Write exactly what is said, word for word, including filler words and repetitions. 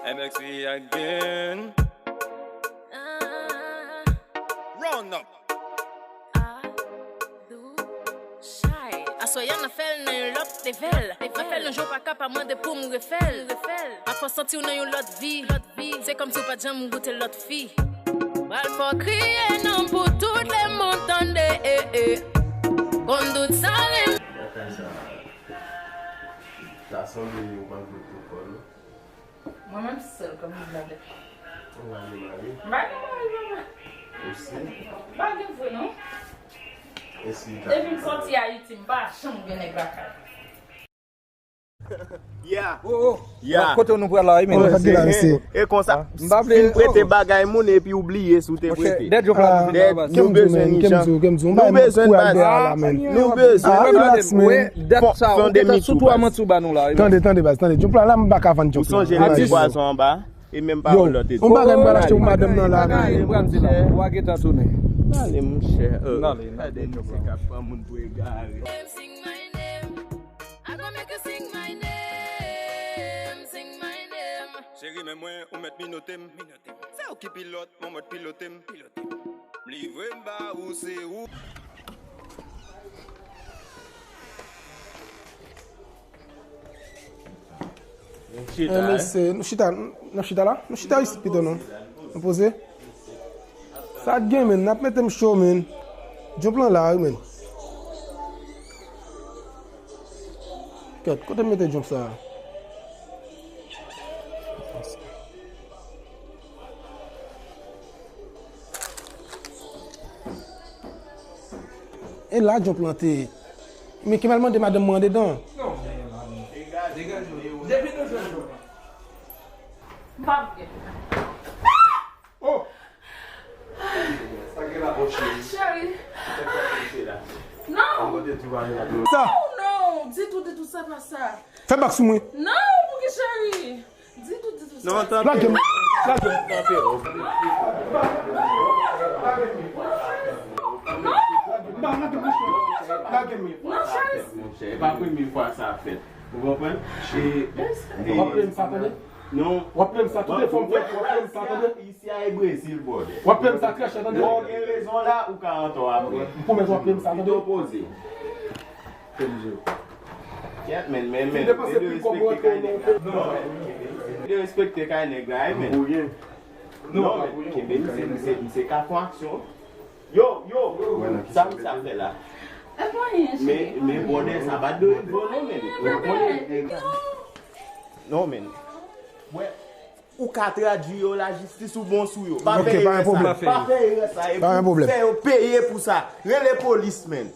M X V again. Round up. Chay. Aswè a n a fè l nan yon lòt level. N a fè l yon jan w pa ka pa mande pou m refè l. Afòs santi w nan yon lòt vi. Se kòmsi w pa t janm goute lòt fi. Pral fè w kriye non pou tout lemonn tande. Konn tout sa renmen. Sa sanble ou pa dwe pran kò non. Mwen menm sèl kòm m gade. Ou pa gen mari? M pa gen mari papa. Ou si? M pa gen vre non. E si ta Depi m sòti Ayiti m pa janm gen nèg lakay. Yeah. Oh, oh. Yeah. Kote nou pral la, wi, men. Sa k gen la, mesye? E konsa, M pa vle- fin prete oh. bagay moun epi oubliye si w te Monchè, prete. dèt yo pral vin nan baz. Nou bezwen Kem Nijan. di w, kem di w. Nou bezwen baz. Ala, men. Nou bezwen. Ah, relax, men. Dat sa, ou te sou tou a manti w ba nou la, wi. Tande, tande, baz, tande. Djoup la, la m baka vann djoup. Ou sonje l te pwason anba? E menm pa Yo, lòt ete. On bagay m pral achte pou madanm nan la, men. Bagay m pral di la, ou a gentan tounen. Nale, monchè. Nale, nale. Gade misye k ap pran moun pou egare. Sing my name. I go make you sing my name, sing my name. Cheri, men mwen, ou mèt minote m. Se ou ki pilòt, mwen mèt pilote m. Livre m ba ou, se ou. Chita, Mesye, nou chita, n ap chita la? Nou chita isit pito non. Nou poze. Sa k gen, men, n ap mete m cho, men. Djoup lan la, wi, men. Kèt, kote m mete djoup sa a? E la djoup lan te ye. Men ki m al mande madanm mwen andedan. Depi nou jwenn jòb. M pa vle. Oh! Sa gen la, oh cheri? Cheri. Sa k pase, mesye la? Non. An kote tou ba yo la. Sa, Non, non, ditou, ditou, sa pa sa. Fè bak sou mwen. Non, pouki cheri? Ditou, ditou, sa. Non, tante. Lage m, lage m. Tante, oh. Lage m, lage m. Non, cheri. Monchè, e pa premye fwa sa ap fèt. Ou konprann? E, e, W ap peye m sa, tande? Non. W ap peye m sa, tout efò m fè, w ap peye m sa, tande? Isi a e Brezil, brother. W ap peye m sa, trè chè, tande? Bon, ou gen rezon la, ou ka antò apre. M pwomèt w ap peye m sa, tande? Pito poze. Kèt, men, men, men. Depanse pil kòb ou rantre nan yon peyi. De respekte kay nèg la, men. Non, men, kenbe misye, misye, misye ka fon aksyon. Yo, yo, sa misye ap fè la? Men, men, brother, sa pa dwe bon non, men. Ou konnen. Non, men. Wè, ou ka tradui yo lajistis ou bon sou yo. Pa fè erè sa. Pa fè erè sa. Epi fè yo peye pou sa. Rele polis, men.